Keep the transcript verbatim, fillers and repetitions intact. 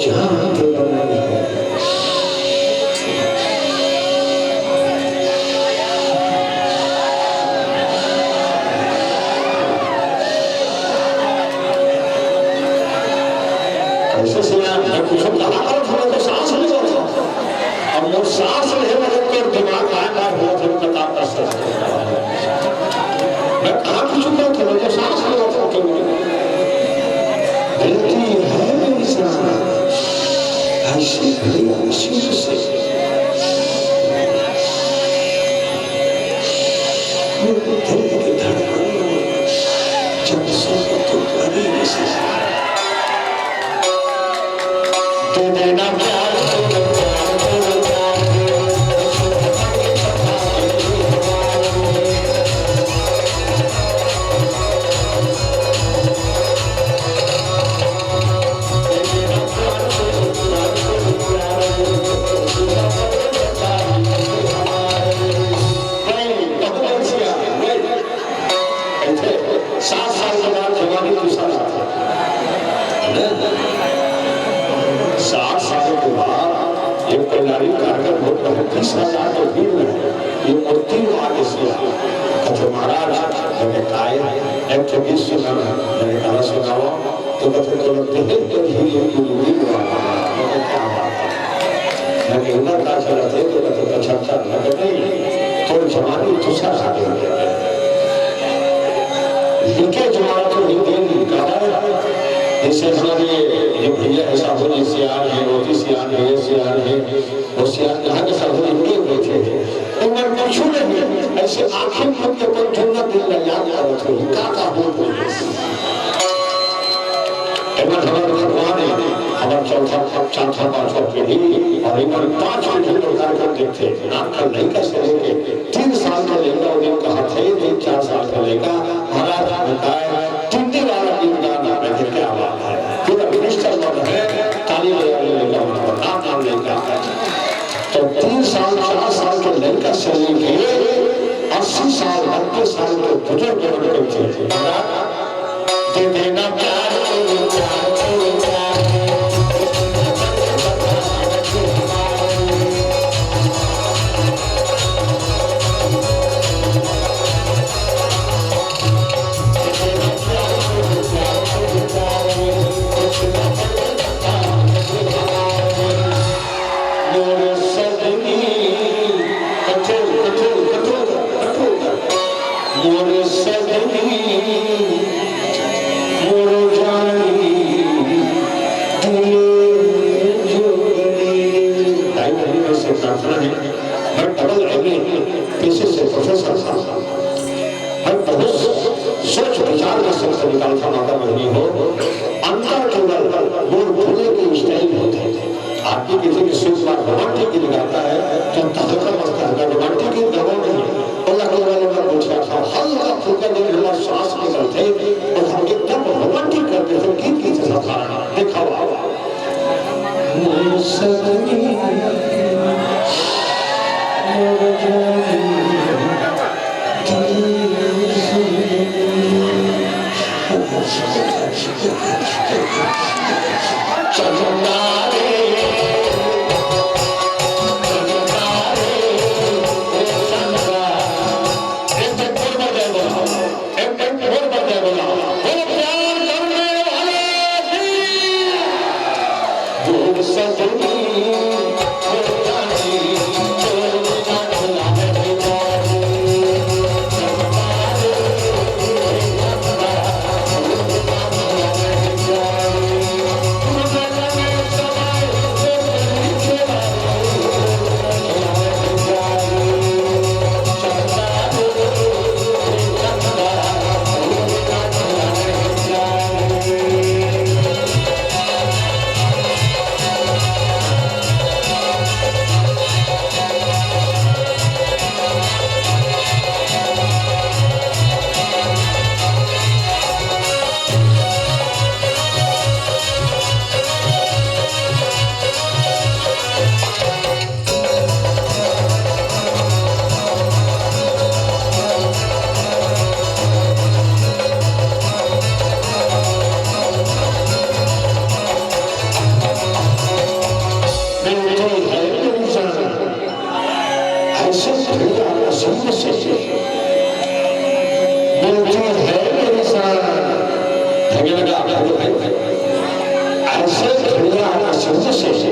जहाँ तेरा मन है। कैसे सियान, मैं कुछ कहा करो, थोड़ा तो सांस ले लो। अब वो सांस लेने लगे तो दिमाग आए, मैं हुआ फिर कतार कर सकता। मैं कहाँ कुछ चुका था, मैं तो सांस ले रहा था, तो रहती है मेरी जान, ऐसी घड़ी नसीब से। मेरे दिल की धड़कन जब से तू करीब से। दे देना प्यार, दे देना प्यार, दे देना प्यार। सात साल के बाद जवानी दूसरा आता है। सात साल के बाद एक कल्याणी कार्यक्रम होता है, तीस हजार के भीड़ में ये मूर्ति वहाँ के सिया। कथे महाराज, मैंने काय, एक तो गीत सुना, मैंने गाना सुनावा, तो कथे तुरंत ही एक तो ही एक गुरु भी हुआ। मैंने क्या बात है? मैं कहूँगा, "का चलत हे?" तो कहते, "पचहत्तर।" मैं कहते, "नहीं, थोड़ी जवानी दूसरा आ गई।" इनके जमाना तो हिंदी नहीं, कहा है, जैसे हमारे ये भैया है, साहू जी सियान है, मोती सियान है, ये सियान है, वो सियान, यहाँ के साहू इनके हुए थे। तो मैं पूछू नहीं, ऐसे आंखें मूंद के अपन जूना दिन ला याद करत हो, का का हो गए। एमन हमर भगवान हे, हमर चौथा, चौथा, पांचवा पीढ़ी, और एमन पांच पीढ़ी के कार्यक्रम देखथे। नान कन लइका से लेके तीन साल के लइका, वो दिन कहा थे, तीन चार साल के लइका, महाराज बताए, तिंदी वाला गीत गाना, मैं कहा, "क्या बात है।" पूरा मिनिस्टर मन हे, ताली बजाने लइका मन, नाम नाम लइका। तो तीन साल, चार साल के लइका से लेके अस्सी साल, नब्बे साल के बुजुर्ग मन के थे। दे देना प्यार, प्यार, प्यार। मोर सजनी, control, control, control कर, control कर। मोर सजनी, मोर जानी, दिल जोगनी। भाई बहन में से प्रार्थना है, मैं डबल एमए पेशे से प्रोफेसर था। मैं बहुत सोच विचार के शब्द निकालता माता बहनी हो, अंतर केवल मोर बोले के स्टाइल होते हैं। आदमी किसी के सुर में रोमांटिक गीत गाता है, तो तहलका मचता है। मैं रोमांटिक गीत गावा नहीं, बोला के वाले में पूछा था, हल्का फुल्का जब हमारा सांस निकलते, तो हम एकदम रोमांटिक करते थे, गीत की जैसा था। दिखावा। मोर सजनी, मोर जानी, दिल से। चंदा रे, चंदा रे, ओ चंदा। एक तो बोल बजाए बोला, एक तो बोल बजाए बोला। बोलो प्यार करने वाले की। बोल सजनी, बोल जानी, बोल ना भुलावे की बात। 陈志水